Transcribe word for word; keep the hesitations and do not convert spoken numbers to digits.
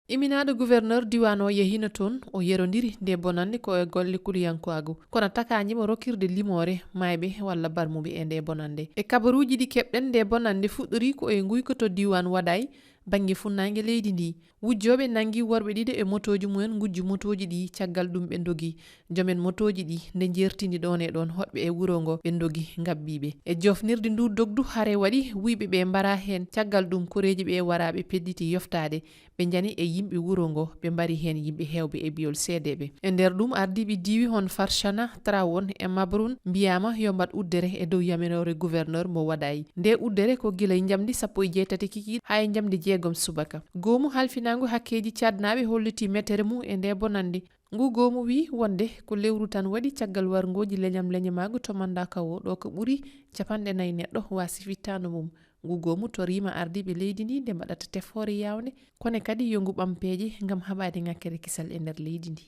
Iminaaɗo gouverneur diiwaan o yehiino toon, o yerondiri nde bonannde ko e golle kuliyankaagu. Kono takaani mo rokkirde limoore maayɓe walla barmuɓe e nde bonannde. E kabaruuji ɗi keɓɗen, nde bonannde fuɗɗori ko e nguyka to diiwaan Waɗaay, bannge funnaange leydi ndi. Wujjooɓe nanngi worɓe ɗiɗo e motooji mumen, ngujji motooji ɗi, caggal ɗum ɓe ndogi. Jomen motooji ɗi, nde njeertini ɗoon e ɗoon hoɗɓe e wuro ngo, ɓe ndogi, ngabbii ɓe. E jofnirde ndu dogdu, hare waɗi, wuyɓe ɓe mbara heen. Caggal ɗum, koreeji ɓe waraaɓe pedditi yoftaade. Ɓe njani e yimɓe wuro ngo, ɓe mbari heen yimɓe heewɓe e biyol seedeeɓe. E nder ɗum, ardiiɓe diiwi hono Farchana, Trawon e Mabrun mbiyaama yo mbaɗ uddere e dow yamiroore gouverneur mo Waɗaay. Nde uddere ko gila e njamndi sappo e jeetati kikiiɗe haa e njamndi jeegom subaka. Goomu halfinaangu hakkeeji caadnaaɓe hollitii metere mum e nde bonannde. Ngu goomu wii wonde ko lewru tan waɗi caggal warngooji leñam leñamaagu to Mandakawo, ɗo ko ɓuri capanɗe nayi neɗɗo waasi fittaandu mum. Ngu goomu toriima ardiiɓe leydi ndi nde mbaɗata tefoore yaawnde, kono kadi yo ngu ɓam peeje ngam haɓaade ŋakkere kisal e nder leydi ndi.